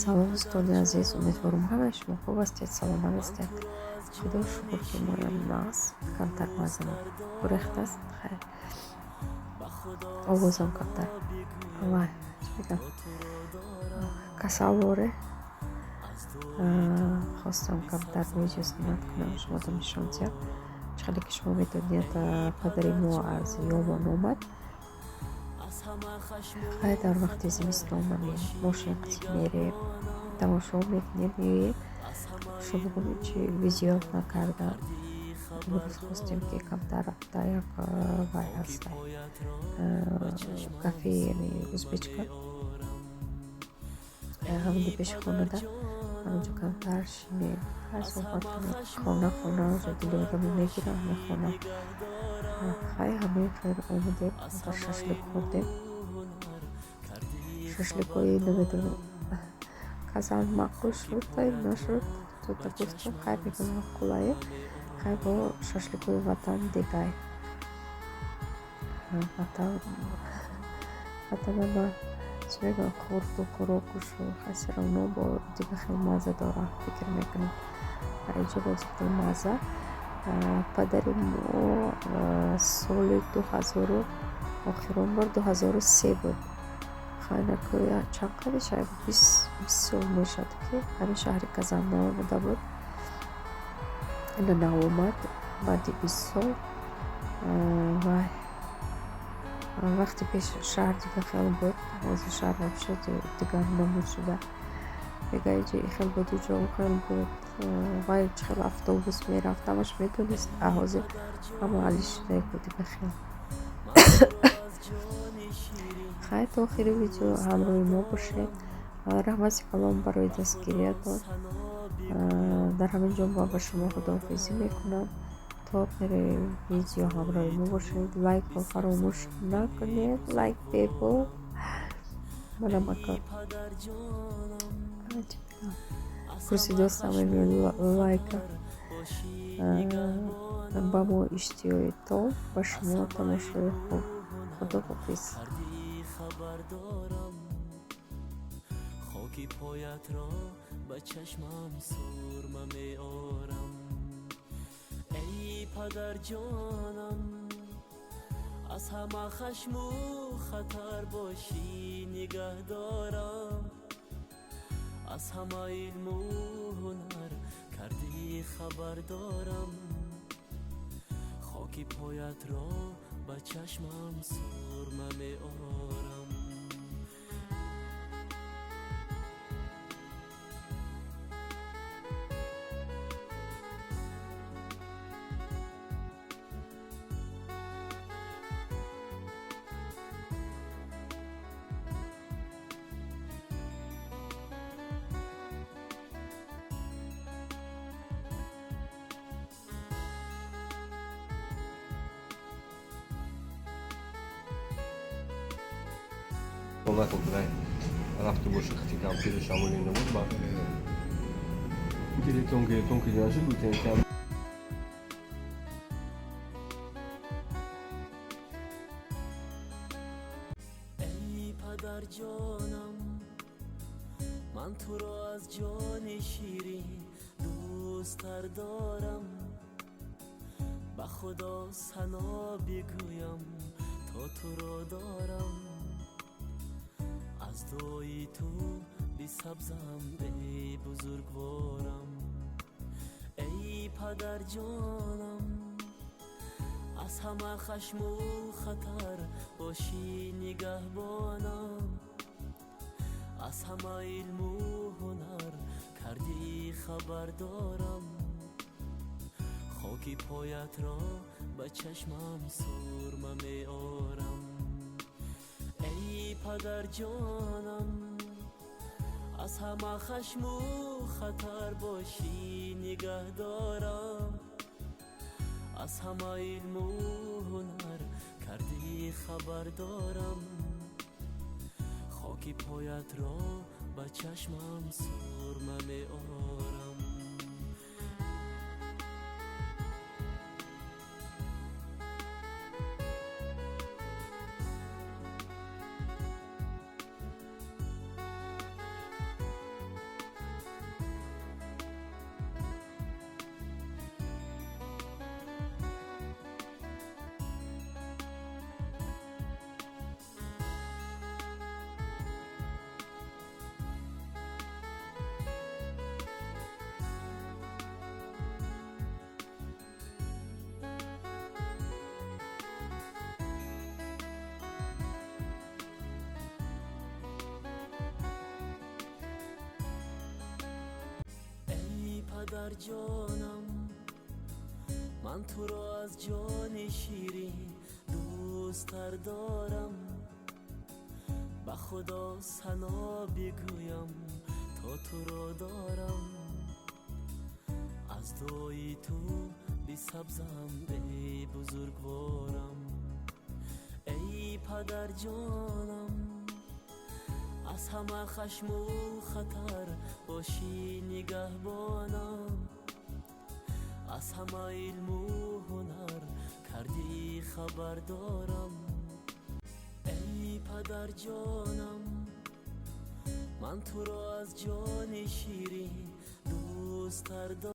Салом, дӯстони азиз, умедворам ҳамаи шумо хуб ҳастед, саломат ҳастед. Худо шукр, ки моям нағз, камтар маззам гурехтааст. Хайр, овозам камтар вай, чӣ мегам, касалворе. Хостам камтар видео снимать кунам, шуморо нишон диҳам. Чӣ хеле ки шумо медонед, падари мо аз Ёмон омад. Хайр, дар вақти зимистон мошин қитӣ мерем, тамошо мекунем, меоем. Шумо чи видео накардам. Имрӯз хостем, ки камтар рафта як вай ҳаста, кафе узбечка, ҳамаги пеши хонада, ҳамонҷо камтар шинем, ҳар суҳбат кунем. Хона хона уже дили одамо мегирад ҳама хона. Хай, ҳамаи хайр омадем, камтар шашлик хӯрдем. Шашликҳои намедонам, Казан маъқул шуд, нашуд, то гуфтем, хайр, мегӯям, маъқулае. Хай, бо шашликҳои ватан дигай. Ватан ватанама, чӣ мегӯям, хӯрду хӯрокушу хай всё равно бо дига хел мазза дорад, фикр мекунам. Инҷо боз хел мазза. Падари мо соли 2000, охирон бор 2003 буд. Хай, накӯя чанд қадр мешавад, 20 сол мешавад, ки ҳамин шаҳри Казан наомада буд. Ина наомад баъди 20 сол. Вай вақти пеш шаҳр дига хел буд, ҳозир шаҳр вообще дигар намуд шуда. Мега, инҷо ин хел буд, инҷо он хел буд. Вай чӣ хел автобус мерафт, ҳамаш медонист, а ҳозир ҳама алиш шуда, дига хел. Хайр, то охири видео ҳамроҳи мо бошед. Раҳмати калом барои дастгириятон. Дар ҳамин ҷо ман ба шумо худоҳофизӣ мекунам. То охири видео ҳамроҳи мо бошед. Лайкро фаромӯш накунед. Лайк бебо. Манам ака пурсидостам лайка. Ба мо иштиҳои том, ба шумо тамошои хуб. Худоҳофиз. Хоки поятро ба чашмам сурма меорам, эй падарҷонам, аз ҳама хашму хатар бошӣ нигаҳ дорам, аз ҳама илму ҳунар кардӣ хабар дорам, хоки поятро ба чашмам сурма меорам. Нақл кунай, рафту боши хати компютер шамоли набуд, ба гиритон гиритон ки нашуд, гуфтем ки Эй падарҷонам, ман туро аз ҷони ширин дӯсттар дорам, ба худо сано бигӯям, то туро дорам, аз дуои ту бисабзам, эй бузургворам, эй падарҷонам, аз ҳама хашму хатар бошӣ нигаҳбонам, аз ҳама илму ҳунар кардӣ хабар дорам, хоки поятро ба чашмам сурма меорам, эй падарҷонам, аз ҳама хашму хатар бошӣ нигаҳ дорам, аз ҳама илму ҳунар кардӣ хабар дорам, хоки поятро ба чашмам сурма меорам. Падарҷонам, ман туро аз ҷони ширин дӯсттар дорам. Ба Худо сано бигӯям, то туро дорам. Аз дуои ту бисабзам, эй бузургворам, эй падарҷонам. Аз ҳама хашму хатар бошӣ нигаҳбонам, аз ҳама илму ҳунар кардӣ хабардорам. Эй падарҷонам, ман туро аз ҷони ширин дӯсттар.